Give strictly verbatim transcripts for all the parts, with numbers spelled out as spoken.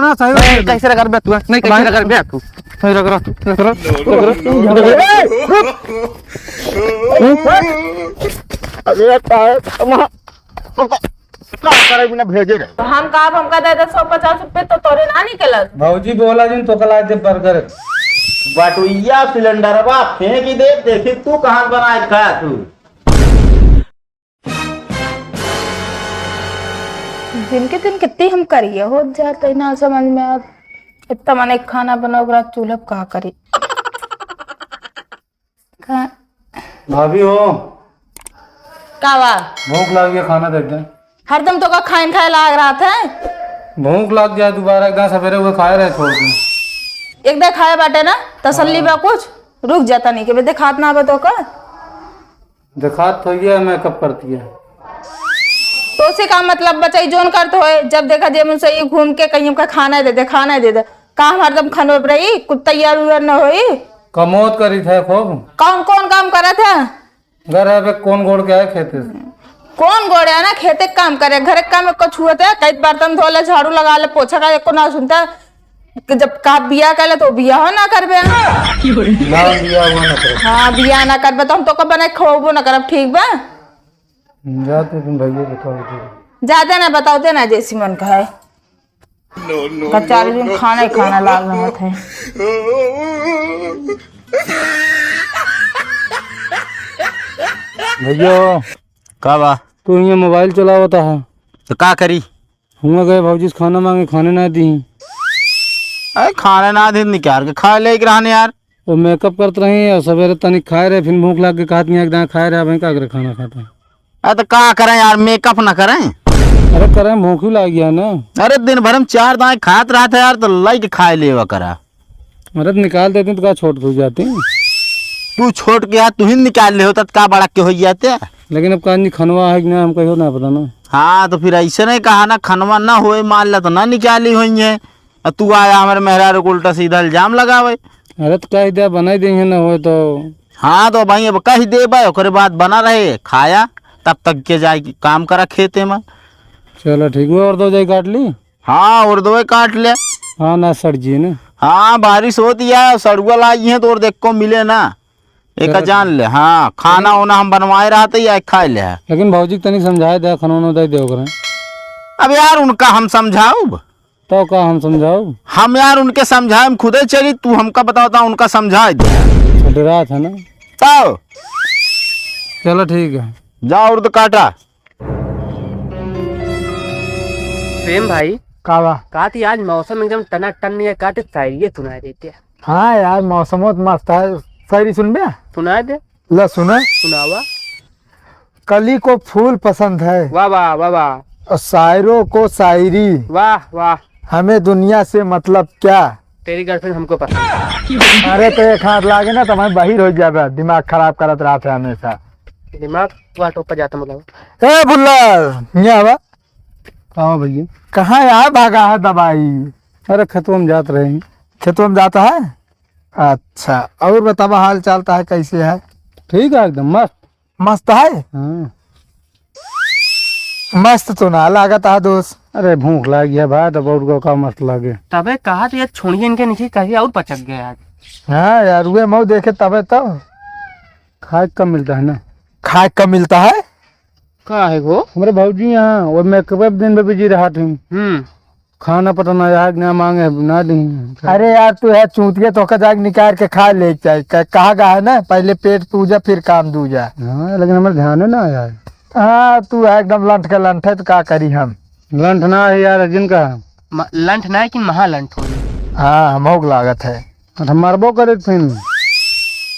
ना, सही नहीं, कैसे रगड़ बे तू? नहीं, कैसे रगड़ बे तू? नहीं, रगड़, रगड़, रगड़। अरे, का, का करे बिना भेजे रहे? तो हम का, हमका दे दे सौ पचास रुपये, तो तोरे ना निकलत। भौजी बोला जिन, तो कल आज दे बर्गर। बटुइया सिलेंडरवा फेंक ही दे, देखी तू कहाँ बनाए खा तू। दिन के दिन कितनी हम करिए हो जाते ना समझ में। अब इतना मने खाना बनाओ, रात चूल्हा पे का करी? का? भाभी हो। का बा? भूख लाग गया, खाना दे दे। हरदम तो का खाइन खाए लाग रहा था। भूख लाग गया दोबारा, एक दां सवेरे हुए खाए रहे छोड़ के। एक दां खाए बाटे ना, तसल्ली बा कुछ? रुक जाता नहीं के बे, देखात ना बा तो का? देखात तो ये मेकअप करती है। तो उसे का मतलब बचाई जोन करत होए, जब देखा जे मुझसे ये घूम के कहीं हमका खाना दे दे, खाना दे दे। का हम हरदम खनवे पर रही? कुछ तैयार उयार न होई? कमौत करी थे खूब। कौन, कौन काम करत है? घर है बे, कौन गोड़ के है खेते से? कौन गोड़ है ना खेते के काम करे, घर के काम एको छुअत है, कई बर्तन धो ले, झाड़ू लगा ले, पोछा का एको ना सुनता। कि जब का बिया कर ले तो बिया हो ना करबे। ना बिया हुआ ना करे। हाँ, बिया ना करबे तो हम तो कब बना के खवाबो ना करब, ठीक बा? जाते तुम भैया बताओ तो। जाते ना बताओ ते ना जैसी मन का है। का चार दिन खाना ही खाना लाग रहा था। भैया। का बा? तू हियां मोबाइल चलावता है। तो का करी? हुआं गए भौजी से खाना मांगे, खाने ना दी। अरे खाने ना दी, निकाल के खा ले रहने यार। वो मेकअप करत रही और सवेरे तनिक खाए रहे, फिर भूख लाग के कहत नहीं, एक दाएं खाए रहे, अब का करे खाना खाता। अरे तो का करें यार, मेकअप ना करें? अरे करें, भूख ही लाग गया ना। अरे दिन भर हम चार दाएं खात रहते यार, तो लाई के खाए लेवा करा। अरे तो निकाल देते तो का छोट हो जाती। तू छोट के यार, तू ही निकाल ले होता तो का बड़ा के हो जाते। लेकिन अब का नहीं खनवा है कि ना, हम कहियो ना पता ना। हाँ तो फिर ऐसे नहीं कहा ना, खनवा ना होए मान ला तो ना निकाली होई है। अब तू आया हमारे मेहरारू को उल्टा सीधा इल्जाम लगावे। अरे तो कह दे, बनाई देंगे ना होए तो। हाँ तो भाई अब कह दे भाई, ओकरे बाद बना रहे खाया, तब तक के जाए काम करा खेते में। चलो ठीक हुआ, और दो जाई काट ली। हाँ और दो काट ले। हाँ ना सर जी ने। हाँ बारिश होती है, सड़ुआ लाई है तो और देख को मिले ना। एक चलो जान ठीक। ले, हाँ खाना लेकिन वाना हम बनवाए रहते या खाए ले है। लेकिन भौजी के तनी समझाए दे, खाना वाना दे दे ओकरे। अब यार उनका हम समझाऊब। तो का हम समझाओ? हम यार उनके समझाए, हम खुदे चली, तू हमका बताओ, तो उनका समझाए दे। अच्छा, डरात है ना? तो चलो ठीक है। जा उर्द काटा। प्रेम भाई। का बा? का थी आज मौसम एकदम टनाटन नहीं है, का थी शायरी सुनाए देते। हाँ यार, मौसमो तो मस्त है, शायरी सुनबे? सुनाए दे। ला सुना। सुनावा। कली को फूल पसंद है। वाह, वाह, वाह, वाह। और शायरों को शायरी। वाह, वाह। हमें दुनिया से मतलब क्या? तेरी गर्लफ्रेंड हमको पसंद है। अरे तो एक हाथ लागे ना तो मैं बाहिर हो जाबे, दिमाग खराब करत रहत है हमेशा। दिमाग वाटो पर जाता मतलब। ए भुल्लर, यहाँ आवा। आओ भैया। कहाँ यार भागा है दवाई? अरे खेतवा में जात रहे। खेतवा में जाता है? अच्छा, और बतावा हाल चाल ता है, कैसे है? ठीक है एकदम मस्त। मस्त है? हाँ। मस्त तो ना लागत है दोस्त। अरे भूख लाग गया भाई, तब और को का मस्त लागे। तबे कहा तो यार छोड़िए इनके नीचे कहीं और पचक गया आज। हाँ यार, वे मऊ देखे तबे तो। खाए कम मिलता है ना। खाए कम मिलता है? का है वो? हमरे भौजी यहाँ, वो मेकअप दिन में बिजी रहा थी। हम्म। खाना पता ना आया कि ना मांगे, ना दी। अरे यार, तू है चूतिया, तो का जाके निकाल के खा ले चाहे। क-, कहा गया है ना, पहले पेट पूजा, फिर काम दूजा। हाँ, लेकिन हमारे ध्यान में ना आया है। हाँ, तू है एकदम लंठ के लंठ है, तो का करी हम? लंठ ना है यार, जिनका। म-, लंठ ना है कि महालंठ हो। हाँ, हम होग लागत है। अच्छा, मरबो करे फिर।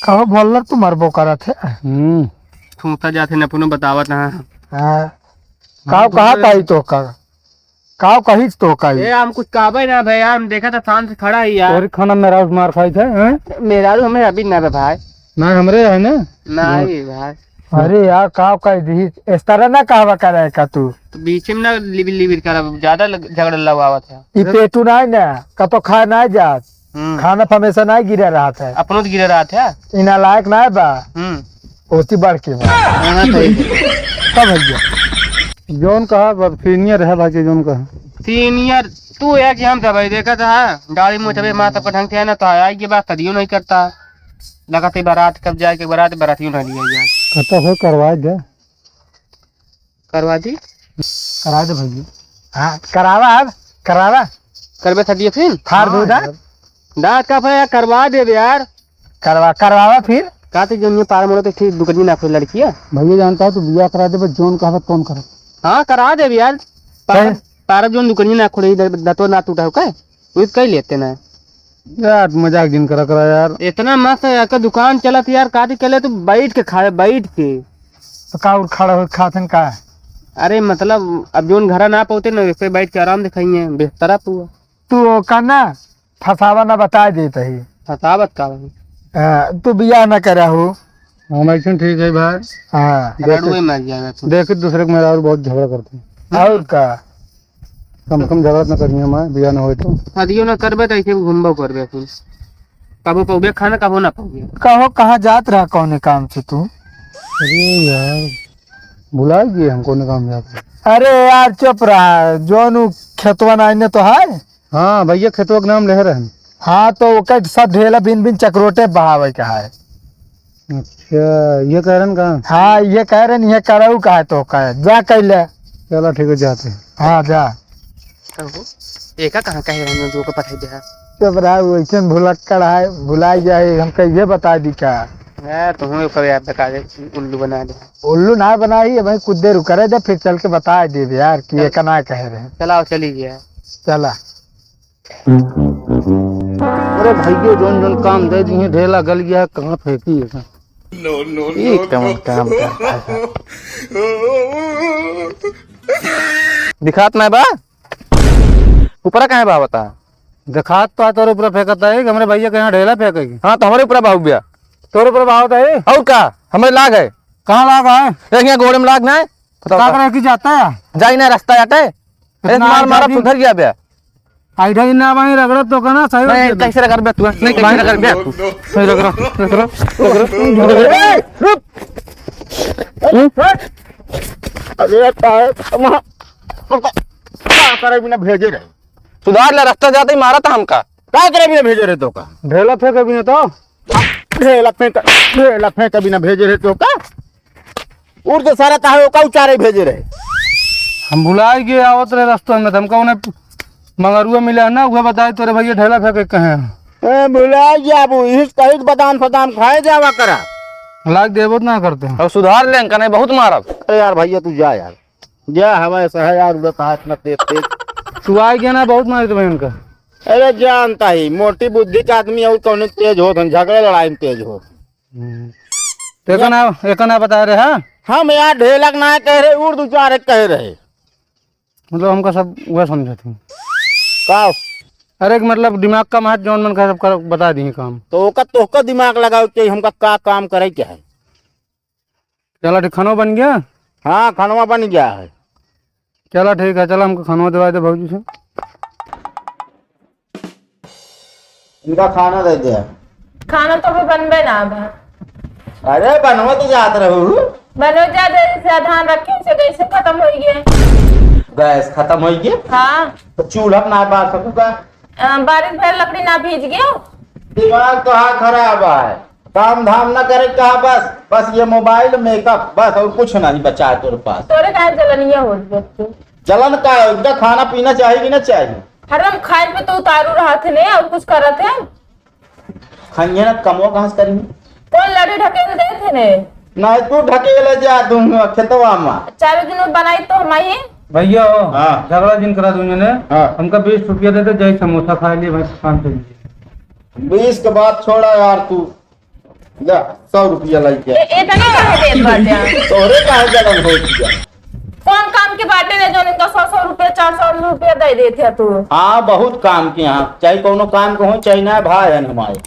कहो भोलर, तू मरबो करत है। हम्म। थूथा जाथे न पुनो बतावत ना। हाँ। काव कहा ताई तो का? काव कही तो का? ए, हम कुछ कहबे ना भाई, हम देखा था शांत से खड़ा ही यार। और खाना मेरा मार खाई थे, हैं? मेरा हमें अभी ना बे भाई। ना हमरे है ना? नहीं भाई। अरे यार, काव कह दी, इस तरह ना कहवा करे का तू। तो बीच में ना लिबिर लिबिर कर, ज्यादा लग-, झगड़ा लगवावत है। ई पेटू ना है ना, कतो खा ना जात। हम्म। खाना पे हमेशा ना गिरा रहत है। अपनो तो गिरा रहत है। ई नालायक ना बा। हम्म। ओती बढ़ के बा। हाँ, सही। तब भैया। जौन कहा, अब सीनियर है बाकी जौन कहा। सीनियर तू एक ही हम सब है, देखा था, गाड़ी में चबे माँ सबका ढंग से है ना, तो आया ये बात कदियो नहीं करता। लगा थे बारात कब जाए के, बारात, बारातियों ना लिया जाए। कहता हो करवा दे। करवा दी? करा दे भैया। हाँ, करावा अब, करावा। करबे था दिए फिर? फाड़ दो हाँ दांत। यार। दांत का भाई करवा दे बे यार। करवा, करवावा फिर। का तो जो ये पार मोड़ो तो फिर दुकनी ना खोल लड़की है। भैया जानता है तू बियाह करा दे, बस जोन कहबे तोन करे। हाँ, करा दे बे यार। पार, कहे? पार जोन दुकनी ना खोले, द-, दतो ना टूटा हो का? वो कह लेते ना। यार, मजाक जिन करा करा यार। इतना मस्त है, अगर दुकान चलत यार, काटी के ले तू बैठ के खाए, बैठ के। तो का और खड़ा हो खात हन का? अरे मतलब, अब जोन घरा ना पहुँचे ना, उस पे बैठ के आराम से खाइए, बेहतर है तू। तू ओका ना फसावा ना, बताए देत ही। फसावत का रही? हाँ, तू बियाह ना करा हो। हम ऐसे ठीक है भाई। हाँ। देख, रड़ुए मर जाएगा तू। देख दूसरे के मेहरारू बहुत झगड़ा करते हैं। और का? कम से कम झगड़ा ना करिए हमारे, बियाह ना होए तो। शादियों ना करबे तो ऐसे घूमबो करबे फिर। कबो पौबे खाना, कबो ना पौबे। कहो, कहाँ जात रहा, कौने काम से तू? अरे यार, भुला गए हम कौने काम जात रहे। अरे यार, चुप रहा, जोन उ खेतवा ना आइने तो है। हाँ भैया, खेतवा के नाम ले रहन। हाँ, तो ओकर सब ढेला बिन बिन चकरोटे बहावे के है। अच्छा, ये कह रहन का? हाँ, ये कह रहन, ये करऊ का है तो का है? जा कैले। चला ठीक है, जाते हैं। हाँ, जा। कहो, एका कहाँ कहे रहन जो को पठाई दे है? चुप रहा, वैसन भुलक्कड़ है, भुलाई जाए, हम कहिए बता दी का? है, तुम्हें ओकर याद बता दे, उल्लू बना दे। उल्लू ना बनाई, भाई कुछ देर करे दे, फिर चल के बता देबे यार कि चल। एका ना कहे रहे। चलाओ, चली गया। चला। अरे भैया, जोन जोन काम दे दिए, ढेला गल गया, कहाँ फेंकी है? No, no, ई no, कौन no। काम करता है? दिखात ना बा? ऊपरा काहे बा बता? दिखात तो है, तोरे ऊपर फेंकता है, हमरे भैया के यहाँ ढेला फेंकेगी। हाँ, तो हमरे ऊपर बा भैया। तोरे ऊपर बा होता है? और का? हमरे लाग है। कहाँ लाग है? एक यहाँ गोड़े में लाग ना है। बताओ का का? करे की जाता है? जाई ना, रास्ता जाता है। इतना एक मार मारा, आइडिया सुधर गया बे। आइडिया ना भाई, रगड़त तो का ना, सही नहीं, बात है। कैसे रगड़ बे तू? नहीं, कैसे भाई, रगड़ बे तू? नहीं, रगड़ो, रगड़ो, रगड़ो। ए, रुक। अरे, ताए, हम, का करे बिना भेजे रहे? सुधार ले, रास्ता जाते ही मारा था हमका। का करे बिना भेजे रहे तो का? ढेला फेंके बिना तो। ढेला फेंक, ढेला फेंक बिना भेजे रहे तो का? उड़ तो सारा ताहे ओका उचारे भेजे रहे। हम भुलाए गए, आवत रहे रस्तों में, तो हमका उन्हें मंगरुआ मिला है ना, वह बताए तोरे भैया ढेला फेंके कहे हैं। ए, भुलाए गया, अब इस कहीं बदाम फदाम खाए जावा करा। लाग देबो तो ना करते हैं। अब सुधार ले, इनका नहीं बहुत मारब। अरे यार भैया, तू जा यार, जा, हवा ऐसा है यार, उड़त हाथ ना तेज तेज। तू आ गया ना, बहुत मारे तो भाई उनका। अरे जानता ही, मोटी बुद्धि का आदमी और कौन तेज होत हन, झगड़े लड़ाई में तेज होत। हम्म। तो एका ना, एका ना बता रहे, हाँ? हम यार ढेलक ना कह रहे, उर्दू चारे कह रहे। मतलब हमका सब वह समझे थे। का? अरे कि मतलब दिमाग का महत्व जौन मन का सब कर, बता दी काम। तो ओका, तोहका दिमाग लगाओ के हमका का काम करे के है? चला ठीक, खानो बन गया? हाँ, खानवा बन गया है। चला ठीक है, चला हमको खानवा दिवा दे भौजी से। इनका खाना दे दे। खाना तो अभी बनबे ना बा। अरे बनवा तो जात रहू। बनवा जा दे से आधान रखे से गैस खत्म हो गए। गैस खत्म हो गए? हाँ। तो चूल्हा ना बार सकू का? अ, बारिश भर लकड़ी ना भीज गया। दिमाग तो हाँ खराब है। काम धाम ना करे का बस, बस ये मोबाइल, मेकअप, बस और कुछ नहीं बचा है तोरे पास। तोरे काहे जलनिया होत बा तू? जलन का है? उनका खाना पीना चाहिए कि ना चाहिए? हरदम खाए पे तो उतारू रहत है ने, और कुछ करत है? खाइए ना, कमवा कहाँ से करेंगे? कौन लड़ी ढकेल देत है ने? नहीं, तू ढकेल जा दूंगा खेतवा में। चारों दिन में बनाई तो हम आई। भैया हो, हाँ। झगड़ा जिन करा दूंगा ने। हाँ। हमका बीस रुपया दे दे, जाई समोसा खा लिए, भाई काम चल जाए। बीस के बात छोड़ा यार तू। ले, सौ रुपया लाई के। ए-, इतने काहे देत बाटे? तोहरे काहे जलन हो गया? कौन काम के बाटे रे, जो इनका सौ, सौ रुपया, चार सौ रुपया दे देत है तू? हाँ, बहुत काम के यहाँ, चाहे कौनो काम के हो, चाहे ना, भाई है हमारे।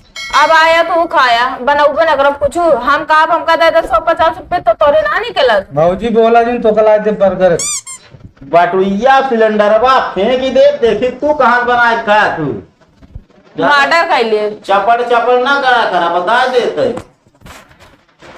अब आया तू खाया, बनौबे न करब कुछ। हम का, हमका दे दे सौ पचास रुपया, तो तोरे ना निकलत। भौजी बोला जिन, तो कल दे बर्गर। बटुइया सिलेंडरवा फेंक दे, देखी तू कहाँ बनाए खा तू। माडा खाई ले। चपड़ चपड़ ना करा करा, बता देते।